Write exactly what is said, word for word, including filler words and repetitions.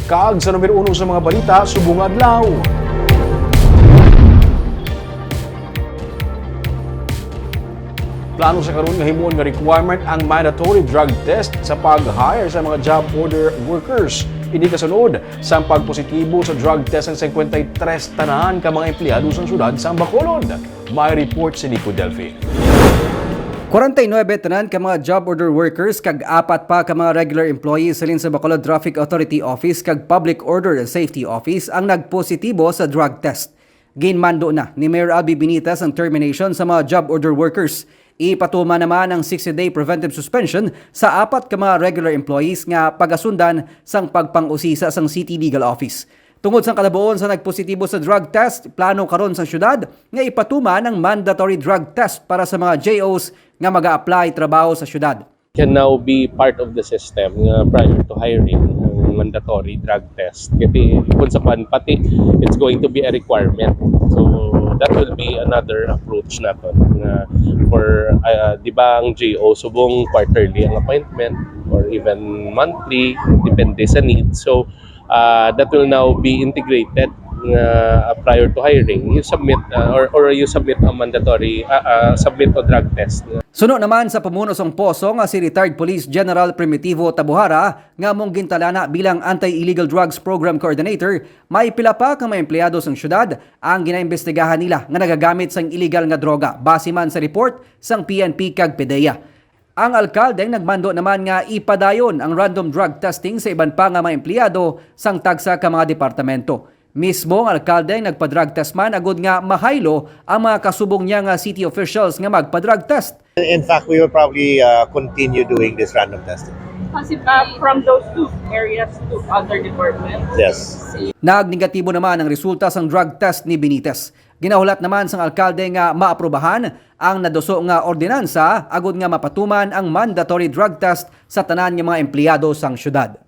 Kag sa numero uno sa mga balita subong adlaw. Plano sa karon nga himuon nga requirement ang mandatory drug test sa pag-hire sa mga job order workers. Ini kasunod sang pagpositibo sa drug test ang singkwenta y tres tanan ka mga empleyado sa siyudad sa Bacolod. May report si Nico Delphi. Kwarenta y nuebe tanan ka mga job order workers kag apat pa ka mga regular employees halin sa Bacolod Traffic Authority Office kag Public Order and Safety Office ang nagpositibo sa drug test. Ginmando na ni Mayor Albee Benitez ang termination sa mga job order workers. Ipatuman naman ang sixty-day preventive suspension sa apat ka mga regular employees nga pagasundan sang pagpang-usisa sang City Legal Office. Tungod sang kalabuon sa nagpositibo sa drug test, plano karon sang syudad nga ipatuman ang mandatory drug test para sa mga J Os nga mag-a-apply trabaho sa syudad. Can now be part of the system nga prior to hiring ang mandatory drug test. Kasi kung sa kwan, pati it's going to be a requirement. So that will be another approach naton nga for, ah, di ba, ang J O subong quarterly ang appointment or even monthly, depende sa need. So uh, that will now be integrated nga, uh, prior to hiring, you submit, uh, or, or you submit a mandatory, uh, uh, submit a drug test. Suno naman sa pamuno sang POSO nga si retired Police General Primitivo Tabuhara nga among gintalana bilang Anti-Illegal Drugs Program Coordinator, may pila pa ka mga empleyado sang syudad ang ginaimbestigahan nila nga nagagamit sang illegal nga droga, base man sa report sang P N P kag PDEA. Ang alkalde nagmando naman nga ipadayon ang random drug testing sa iban pa nga mga empleyado sang tagsa ka mga departamento. Mismo ang alkalde nagpa-drug test man agud nga mahaylo ang mga kasubong niya nga city officials nga magpa-drug test. In fact, we will probably uh, continue doing this random testing. Kasi uh, from those two areas to other departments. Yes. Nagnegatibo naman ang resulta sang drug test ni Benitez. Ginahulat naman sang alkalde nga maaprubahan ang naduso nga ordinansa agud nga mapatuman ang mandatory drug test sa tanan nga mga empleyado sang syudad.